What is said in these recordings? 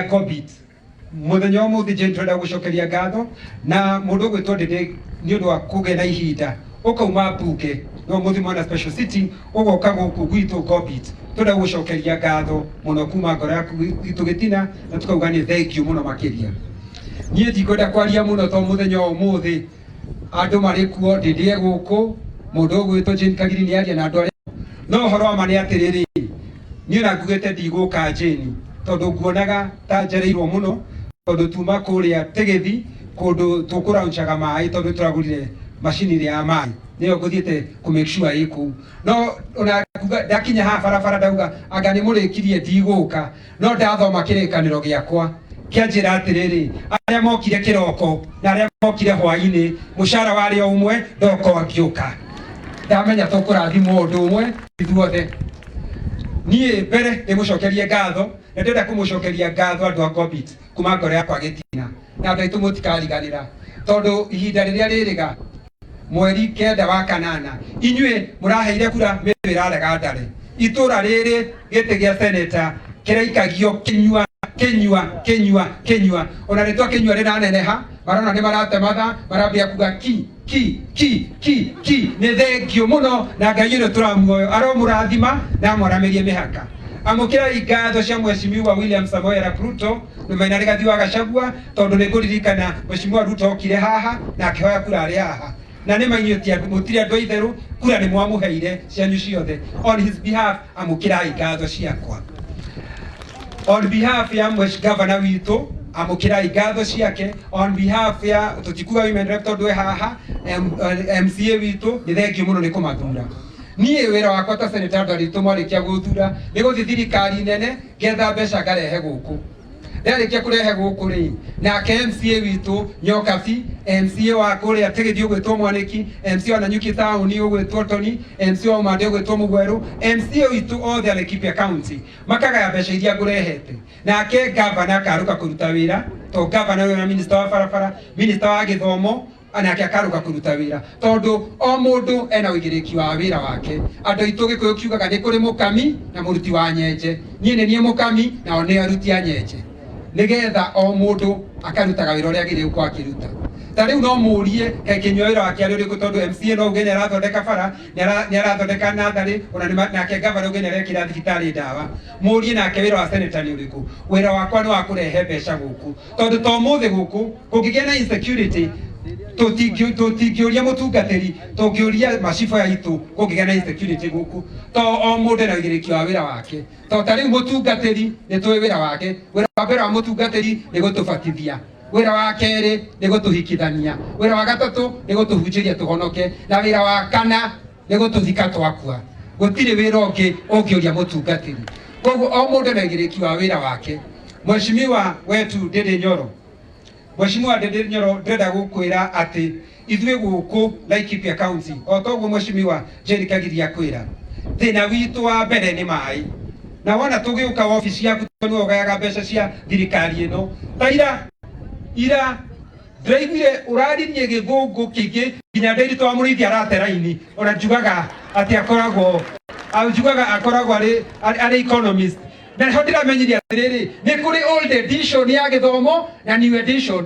Ngobit. Mũthenya wa ũmũthĩ Jane tũrenda gũcokeria ngatho na mũndũ ũgwĩtwo Ndĩndĩ nĩ ũndũ wa kũgĩa na ihinda ũkauma mbunge no mũthi mwana special city ũgoka gũkũ gwitũ Ngobit. Tũrenda gũcokeria ngatho mũno kuma ngoro yaku itũ gĩtina na tũkauga nĩ thank you mũno makĩria. Niĩ ndikwenda kwaria mũno to mũthenya wa ũmũthĩ andũ marĩ kuo Ndĩndĩ e gũkũ mũndũ ũgwĩtwo Jane Kagiri nĩ aria na andũ arĩa no ũhoro wa ma nĩ atĩrĩrĩ niĩ ona ngugĩte ndigũka Jane tondũ nguonaga ta njereirwo mũno tondũ tuma kũrĩa Tĩgĩthi kũndũ tũkũrauncaga maĩ tondũ tũragũrire macini ĩrĩa ya maĩ nĩyo ngũthiĩte kũ make sure ĩ kũu no ona nguga ndakinya haha barabara ndauga anga nĩ mũrĩkirie ndigũka no ndathoma kĩrĩkanĩro gĩakwa kĩanjĩra atĩrĩrĩ arĩa mokire kĩroko na arĩa mokire hwainĩ mũcara warĩ o ũmwe ndoka ngĩũka ndamenya tũkũrathimwo ũndũ ũmwe ithuothe. Niĩ mbere ndĩmũcokerie ngatho na ndĩrenda kũmũcokeria ngatho andũ a Ngobit kuma ngoro yakwa gĩtina na andũ aitũ mũtikariganĩra tondũ ihinda rĩrĩa rĩrĩga mweri 9 wa kanana inyuĩ mũraheire kura mĩtũ ĩrarega ndare itũra rĩrĩ gĩtĩ gĩa seneta kĩraikagio kĩnyua kĩnyua kĩnyua kĩnyua ona rĩtwa kĩnyua rĩraneneha marona nĩ maratematha marambia kuga ki ki ki ki ki nĩ thengio mũno na Ngai ũrĩa tũramuoyo aromũrathima na amwaramĩrie mĩhaka. Amũkĩrai ngatho cia Mheshimiwa William Samoei Arap Ruto na mena Rigathi wa Gachagua tondũ nĩ ngũririkana Mheshimiwa Ruto okire haha na akĩhoya kura arĩ haha na nĩ mainyuĩ ti andũ mũtirĩ andũ aitherũ kura nĩ mwamũheire cianyu ciothe. On his behalf amũkĩrai ngatho ciakwa. On behalf ya mwesh governor witũ amũkĩrai ngatho ciake. On behalf ya tũtikuga women rep tondũ e haha MCA witũ nĩ thengiũ mũno nĩ kũmathura. Niĩ wĩra wakwa ta senator andũ aritũ mwarĩkia gũthura nĩ gũthiĩ thirikari nene ngetha mbeca ngarehe gũkũ. Ndarĩkia kũrehe gũkũ rĩ nake MCA witũ Nyokabi, MCA wa kũrĩa Tigithĩ ũgwĩtwo Mwanĩki, MCA wa Nanyuki taũni ũgwĩtwo Tony, MCA wa Ũmande ũgwĩtwo Mũgwerũ, MCA witũ othe a Laikipia County makagaya mbeca iria ngũrehete. Nake gavana akarũka kũruta wĩra to gavana ũyũ na minister wa barabara, minister wa gĩthomo nake akarũka kũruta wĩra tondũ o mũndũ ena ũigĩrĩki wa wĩra wake. Andũ aitũ Gĩkũyũ kiugaga nĩ kũrĩ mũkami na mũruti wa nyenje. Niĩ nĩ niĩ mũkami nao nĩ aruti a nyenje, nĩgetha o mũndũ akarutaga wĩra ũrĩa agĩrĩire gũkorwo akĩruta. Ta rĩu no mũrie kaĩ Kĩnyua wĩra wake arĩ ũrĩkũ tondũ MCA no uge nĩ arathondeka bara, nĩ arathondeka natharĩ, ona nake gavana uge nĩ arekĩra thibitarĩ ndawa. Mũrie nake wĩra wa senator nĩ ũrĩkũ. Wĩra wakwa nĩ wa kũrehe mbeca gũkũ tondũ to ũmũthĩ gũkũ kũngĩgĩa na insecurity tũtingĩũria mũtungatĩri, tũngĩũria macibũ aya aitũ kũngĩgĩa na insecurity gũkũ to o mũndũ ena ũigĩrĩki wa wĩra wake. To ta rĩu mũtungatĩri nĩ tũĩ wĩra wake. Wĩra wa mbere wa mũtungatĩri nĩ gũtũbatithia, wĩra wa kerĩ nĩ gũtũhikithania, wĩra wa gatatũ nĩ gũtũhunjĩria tũhonoke, na wĩra wa kana nĩ gũtũthika twakua. Gũtirĩ wĩra ũngĩ ũngĩũria mũtungatĩri. Koguo o mũndũ ena ũigĩrĩki wa wĩra wake. Mheshimiwa wetu Ndĩndĩ Nyoro, Mheshimiwa Ndĩndĩ Nyoro, ndĩrenda gũkwĩra atĩ ithuĩ gũkũ Laikipia County o toguo Mheshimiwa Jane Kagiri akwĩra, thĩna witũ wa mbere nĩ maĩ. Na wona tũgĩũka wabici yaku tondũ nĩwe ũgayaga mbeca cia thirikari ĩno, ta ira ira ndĩraiguire ũraririe gĩthũngũ kĩingĩ nginya Ndĩritũ wa Mũrĩithi arate raini, ona njugaga atĩ akoragwo njugaga akoragwo arĩ economist. Na nĩho ndĩramenyire atĩrĩrĩ nĩ kũrĩ old edition ya gĩthomo na new edition.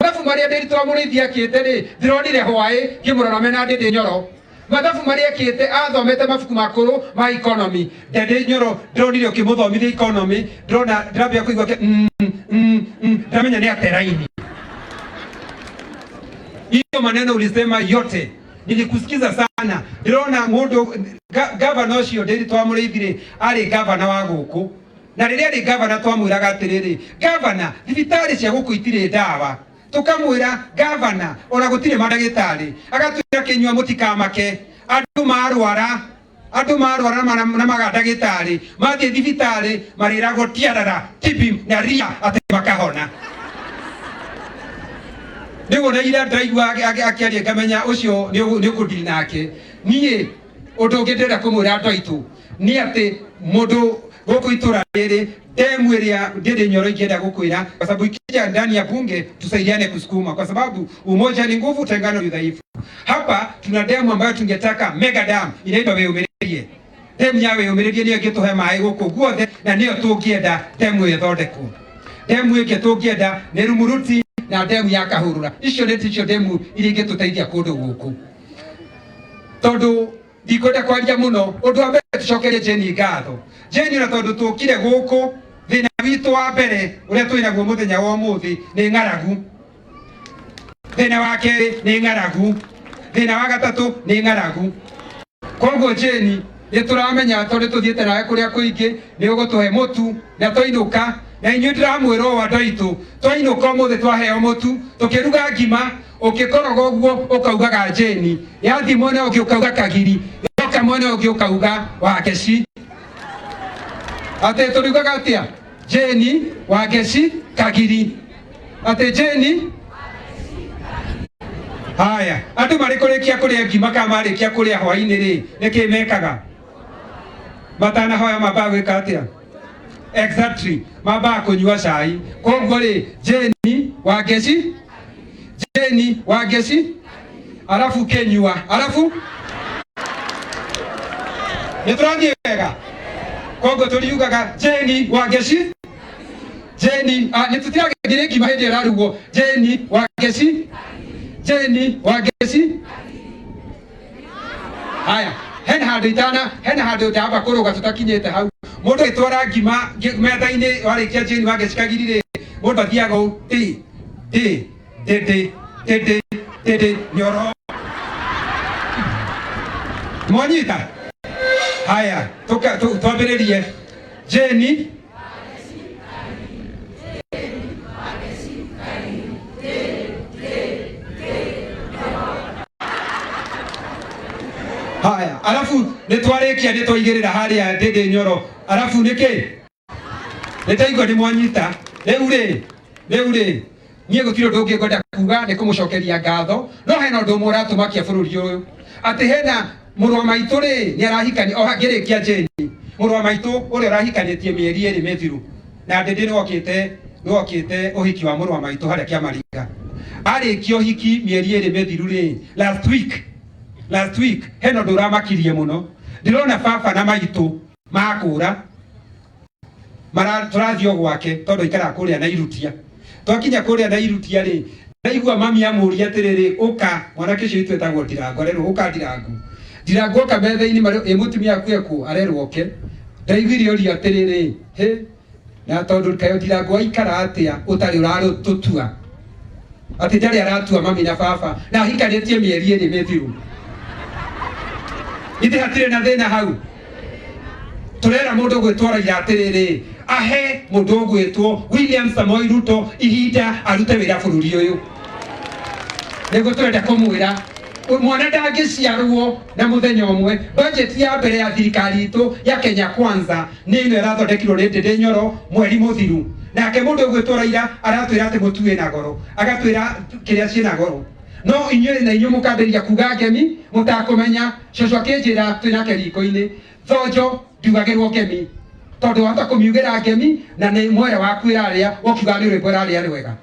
Mathabu marĩa Ndĩritũ wa Mũrĩithi akĩte rĩ ndĩronire hwaĩ ngĩmũrora mena Ndĩndĩ Nyoro. Mathabu marĩa ekĩte athomete mabuku makũrũ ma economy. Ndĩndĩ Nyoro ndĩronire ũkĩmũthomithia economy, ndĩrona ndĩrambia kũigua ndĩramenya nĩ ate raini. Hiyo maneno ulisema yote nilikusikiza sana. Ndĩrona mũndũ gavana ũcio Ndĩritũ wa Mũrĩithi rĩ arĩ gavana wa gũkũ, na rĩrĩa arĩ gavana twamwĩraga atĩrĩrĩ, gavana thibitarĩ cia gũkũ itirĩ ndawa. Tũkamwĩra gavana ona gũtirĩ mandagĩtarĩ, agatwĩra Kĩnyua mũtikamake, andũ marwara andũ marwara na maga ndagĩtarĩ mathiĩ thibitarĩ marĩragwo tiarara tibim na ria atĩ makahona. Nĩguo na ira ndaigua akĩaria ngamenya ũcio nĩ ũkũndiri nake. Niĩ ũndũ ũngĩ ndĩrenda kũmwĩra andũ aitũ nĩ atĩ mũndũ gũkũ itũra rĩrĩ demu ĩrĩa Ndĩndĩ Nyoro ingĩenda gũkwĩra, kwa sababu ikija ndani ya bunge tusaidiane kusukuma, kwa sababu umoja ni nguvu, utengano ni udhaifu. Hapa tuna demu ambayo tungetaka mega dam inaitwa Wĩyũmĩrĩrie. Demu ya Wĩyũmĩrĩrie nĩyo ĩngĩtũhe maĩ gũkũ guothe, na nĩyo tũngĩenda demu ĩyo ĩthondekwo. Ndemu ĩngĩ tũngĩenda nĩ Rumuruti na ndemu ya Kahurura. Icio nĩ ticio ndemu iria ingĩtũteithia kũndũ gũkũ. Tondũ ndikwenda kwaria mũno, ũndũ wa mbere tũcokerie Jane ngatho. Jane, ona tondũ tũkire gũkũ, thĩna witũ wa mbere ũrĩa twĩ naguo mũthenya wa ũmũthĩ nĩ ng'aragu. Thĩna wa kerĩ nĩ ng'aragu. Thĩna wa gatatũ nĩ ng'aragu. Koguo Jane, nĩ tũramenya tondũ tũthiĩte nawe kũrĩa kũingĩ, nĩ ũgũtũhe mũtu na twainũka. Na inyuĩ ndĩramwĩra ũũ andũ aitũ, twainũka ũmũthĩ twaheo mũtu, tũkĩruga ngima, ũkĩkoroga ũguo ũkaugaga Jane, yathiĩ mwena ũngĩ ũkauga Kagiri, yoka mwena ũngĩ ũkauga Wangeci. Atĩ tũriugaga atĩa? Jane, Wangeci, Kagiri. Atĩ Jane. Haya, andũ marĩ kũrĩkia kũrĩa ngima kana marĩkia kũrĩa hwainĩ rĩ, nĩkĩ mekaga? Matanahoya mambaga gwĩka atĩa? Exactly, mambaga kũnyua cai. Koguo rĩ, Jane, Wangeci, Jane, Wangeci, arabu kĩnyua, arabu nĩ tũrathiĩ wega. Koguo tũriugaga Jane, Wangeci, Jane, nĩ tũtiragĩthire ngima hĩndĩ ĩrarugwo. Jane, Wangeci, Jane, Wangeci. Haya, hena handũ itana, hena handũ ndamba kũrũga tũtakinyĩte hau. Mũndũ agĩtwara ngima metha-inĩ warĩkia Jane Wangeci Kagiri rĩ, mũndũ athiaga ũũ ti ti ndĩ ndĩ ndĩ ndĩ nyoro. Mwanyita? Haya, twambĩrĩrie. Jane, haya, arabu nĩ twarĩkia nĩ twaigĩrĩra harĩa ndĩndĩ nyoro. Arabu nĩkĩ? Nĩ ndaigua nĩ mwanyita. Rĩu rĩ, rĩu rĩ, niĩ gũtirĩ ũndũ ũngĩ ngwenda kuga nĩ kũmũcokeria ngatho, no hena ũndũ ũmwe ũratũmakia bũrũri ũyũ, atĩ hena mũrũ wa maitũ rĩ, nĩ arahikania, o ngĩrĩkia Jane, mũrũ wa maitũ ũrĩa ũrahikanĩtie mĩeri ĩrĩ mĩthiru, na ndĩndĩ nĩwokĩte, nĩwokĩte ũhiki wa mũrũ wa maitũ harĩa Kĩamariga. Arĩkia ũhiki mĩeri ĩrĩ mĩthiru rĩ, last week, last week, hena ũndũ ũramakirie mũno. Ndĩrona baba na maitũ makũra, tũrathiĩ o gwake tondũ aikaraga kũrĩa na Irutia. Twakinya kũrĩa na Irutia rĩ, ndaigua mami amũria atĩrĩrĩ, ũka, mwanake ũcio witũ etagwo Ndirangu, arerwo ũka Ndirangu. Ndirangu oka metha-inĩ marĩ, ĩ mũtumia aku ekũ? Arerwo oke. Ndaiguire oria atĩrĩrĩ, hĩ, na tondũ kaĩ Ndirangu aikara atĩa ũtarĩ ũratũtua? Atĩ ndarĩ aratua mami na baba, na ahikanĩtie mĩeri ĩrĩ mĩthiru. Ithe hatirĩ na thĩna hau. Tũrera mũndũ ũgwĩtwo Raila atĩrĩrĩ, ahe mũndũ ũgwĩtwo William Samoei Ruto ihinda arute wĩra bũrũri ũyũ. Nĩguo tũrenda kũmwĩra, mwana ndangĩciarwo na mũthenya ũmwe. Budget ya mbere ya thirikari itũ ya Kenya Kwanza nĩ ĩno ĩrathondekirwo nĩ Ndĩndĩ Nyoro mweri mũthiru. Nake mũndũ ũgwĩtwo Raila aratwĩra atĩ mũtu wĩna goro, agatwĩra kĩrĩa ciĩna goro. No inyuĩ na inyuĩ mũkambĩrĩria kuga ngemi mũtakũmenya. Cũcũ akĩnjĩra twĩ nake riko-inĩ, thonjo ndiugagĩrwo ngemi, tondũ wahota kũmiugĩra ngemi na nĩ mwere waku ĩrarĩa, wokiugaga nĩ rwĩmbo ĩrarĩa rwega,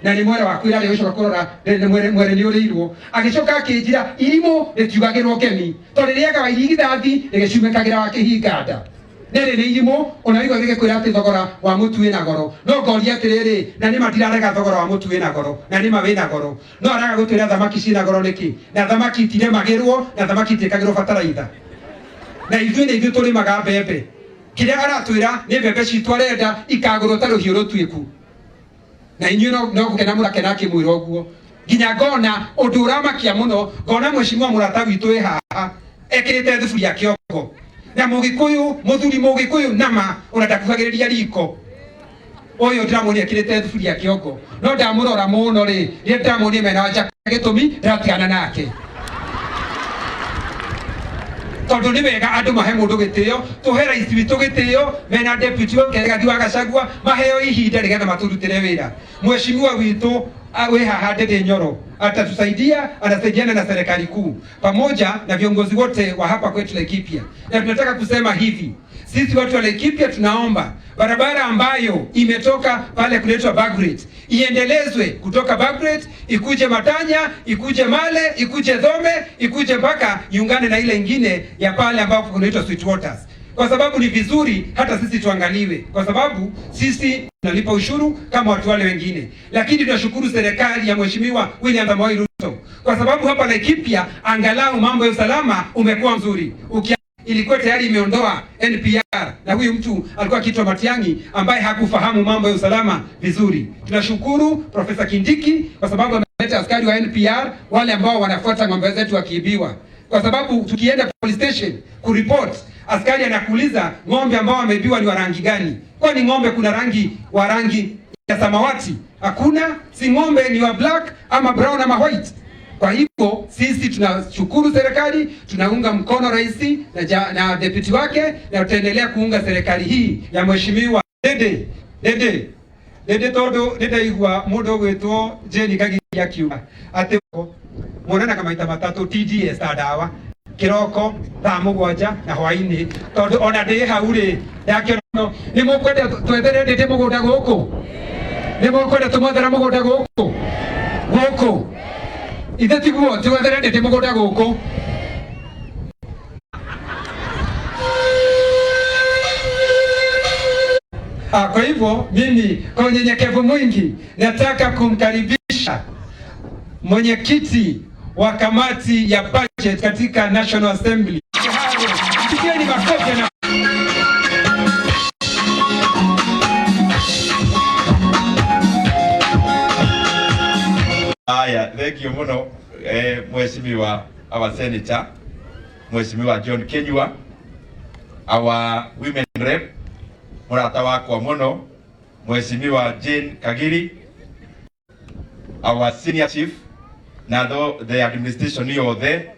na nĩ mwere waku ĩrarĩa, ũgĩcoka kũrora nĩ mwere nĩ ũrĩirwo. Agĩcoka akĩnjĩra irimũ rĩtiugagĩrwo ngemi, tondũ rĩrĩaga wa irigithathi rĩgĩcumĩkagĩra wa kĩhinga nda. Rĩrĩ nĩ irimũ, ona waigua rĩgĩkwĩra atĩ thogora wa mũtu wĩna goro. No ngoria atĩrĩrĩ, na nĩma ndirarega thogora wa mũtu wĩna goro, na nĩma wĩna goro. No araga gũtwĩra thamaki ciĩna goro nĩkĩ? Na thamaki itiremagĩrwo, na thamaki itiĩkagĩrwo bataraitha. Na ithuĩ nĩ ithuĩ tũrĩmaga mbembe. Kĩrĩa aratwĩra nĩ mbembe citũ arenda ikagũrwo ta rũhiũ rũtuĩku. Na inyuĩ no gũkena mũrakena akĩmwĩra ũguo. Nginya ngona ũndũ ũramakia mũno, ngona mheshimiwa mũrata witũ wĩ haha ekĩrĩte thuburia kĩongo. Na mũgĩkũyũ, mũthuri mũgĩkũyũ nama ona ndakuhagĩrĩria riko. Ũyũ ndĩramuonia ekĩrĩte thuburia kĩongo, no ndamũrora mũno rĩ, rĩrĩa ndĩramuonia mena wa njaka gĩtũmi ndĩratigana nake. Tondũ nĩ wega andũ mahe mũndũ gĩtĩo, tũhe rais witũ gĩtĩo, mena deputy wake Rigathi wa Gachagua, maheo ihinda nĩgetha matũrutĩre wĩra. Mheshimiwa witũ wĩ haha Ndĩndĩ Nyoro atatusaidia, anasaidiana na serikali kuu pamoja na viongozi wote wa hapa kwetu Laikipia. Na tunataka kusema hivi, sisi watu wa Laikipia tunaomba barabara ambayo imetoka pale kunaitwa Bagret iendelezwe kutoka Bagret ikuje Matanya, ikuje Male, ikuje Dhome, ikuje mpaka iungane na ile ingine ya pale ambapo kunaitwa Sweet Waters. kwa sababu ni vizuri hata sisi tuangaliwe, kwa sababu sisi tunalipa ushuru kama watu wale wengine. Lakini tunashukuru serikali ya Mheshimiwa William Samoei Ruto kwa sababu hapa Laikipia angalau mambo ya usalama umekuwa mzuri. Ilikuwa tayari imeondoa NPR na huyu mtu alikuwa akiitwa Matiang'i ambaye hakufahamu mambo ya usalama vizuri. Tunashukuru Profesa Kindiki kwa sababu ameleta askari wa NPR wale ambao wanafuata ng'ombe zetu wakiibiwa, kwa sababu tukienda police station kuripot, askari anakuuliza ng'ombe ambao wameibiwa ni wa rangi gani? Kwani ng'ombe kuna rangi wa rangi ya samawati? Hakuna, si ng'ombe ni wa black ama brown ama white. Kwa hivyo sisi tunashukuru serikali, tunaunga mkono rais na deputy wake, na tutaendelea kuunga serikali hii ya Mheshimiwa Dede Dede Dede, tondu nindaigua mundu ugwitwo Jane Kagiri akiuga ati muonanaga maita matatu TDS ta ndawa kiroko thaa mugwanja na hwaini, tondu ona ndi hau ri ndakiona ni mukwenda twethere Ndindi mugunda guku, ni mukwenda tumwethere mugunda guku guku ithe tiguo twethere Ndindi mugunda guku. Kwa hivyo mimi kwa unyenyekevu mwingi nataka kumkaribisha mwenyekiti wa kamati ya budget katika National Assembly. Pigeni makofi na Aya, thank you muno mheshimiwa our senator, Mheshimiwa John Kinyua, our women rep, murata wakwa muno, Mheshimiwa Jane Kagiri, our senior chief, na the administration yothe,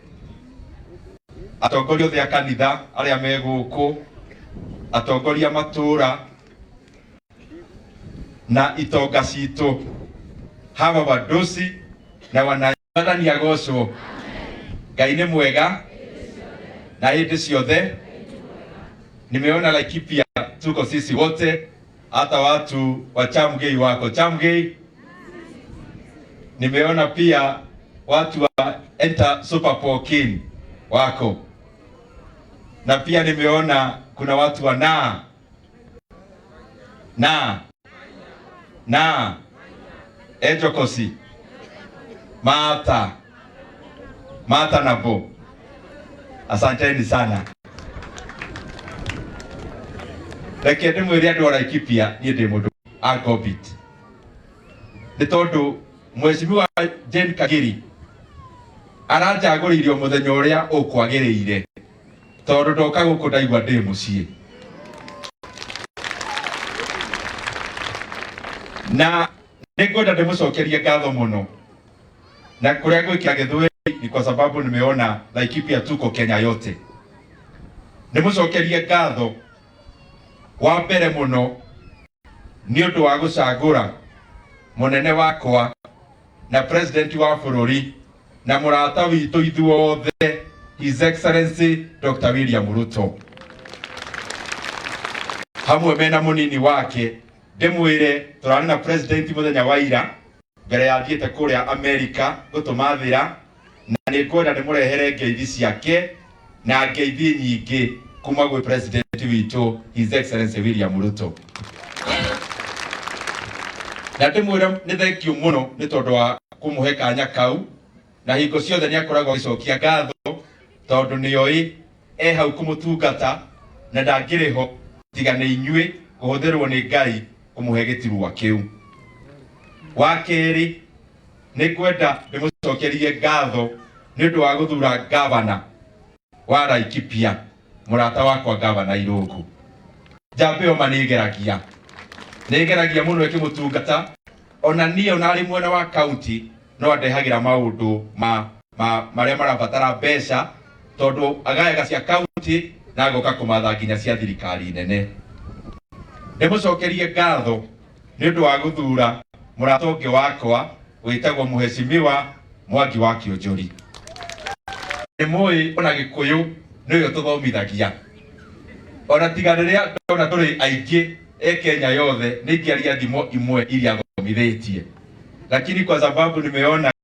atongoria othe a kanitha aria me guku, atongoria matura na itonga citu, hawa wadosi na wanathani agocwo. Ngai nĩ mwega na hĩndĩ ciothe. Nimeona Laikipia tuko sisi wote, hata watu wa Chamgei wako Chamgei. Nimeona pia watu wa Enter Super Pokin wako, na pia nimeona kuna watu wa na Ejokosi Mata Mata nabo, asanteni sana. Reke ndimwire andu a Laikipia nie ndi mundu a Ngobit, ni tondu Mheshimiwa Jane Kagiri aranjagũrĩirio mũthenya ũrĩa ũkwagĩrĩire, tondũ ndoka gũkũ ndaigua ndĩ mũciĩ. Na nĩngwenda ndĩmũcokerie ngatho mũno, na kũrĩa ngwĩkĩra gĩthweri ni kwa sababu nimeona Laikipia tuko Kenya yote. Ndĩmũcokerie ngatho wa mbere mũno nĩ ũndũ wa gũcagũra mũnene wakwa na president wa bũrũri na mũrata witũ ithuothe, His Excellency Dr. William Ruto, hamwe mena mũnini wake. Ndĩmwĩre tũrarĩ na president mũthenya wa ira mbere ya thiĩte kũrĩa America gũtũmathĩra, na nĩ ngwenda ndĩmũrehere ngeithi ciake na ngeithi nyingĩ kuma gwĩ president witũ His Excellency William Ruto. Na ndĩmwĩre nĩ thank you mũno nĩ tondũ wa kũmũhe kanya kau, na hingo ciothe nĩ akoragwo agĩcokia ngatho tondũ nĩoĩ e hau kũmũtungata na ndangĩrĩ ho tiga nĩ inyuĩ kũhũthĩrwo nĩ Ngai kũmũhe gĩturwa kĩu. Wa kerĩ, nĩ ngwenda ndĩmũcokerie ngatho nĩ ũndũ wa gũthura gavana wa Laikipia, mũrata wakwa gavana Irũngũ. Njamba ĩyo ma nĩ ĩgeragia mũno ĩkĩmũtungata, ona niĩ ona arĩ mwena wa county no andehagĩra maũndũ ma marĩa marabatara mbeca, tondũ agayaga cia county na agoka kũmatha nginya cia thirikari nene. Ndĩmũcokerie ngatho nĩ ũndũ wa gũthura mũrata ũngĩ wakwa wĩtagwo Mheshimiwa Mwangi wa Kĩonjori. Nĩ mũĩ ona Gĩkũyũ nĩyo tũthomithagia, ona tiga rĩrĩa ndona tũrĩ aingĩ e Kenya yothe nĩ ingĩaria thimo imwe iria thomithĩtie, lakini kwa sababu nimeona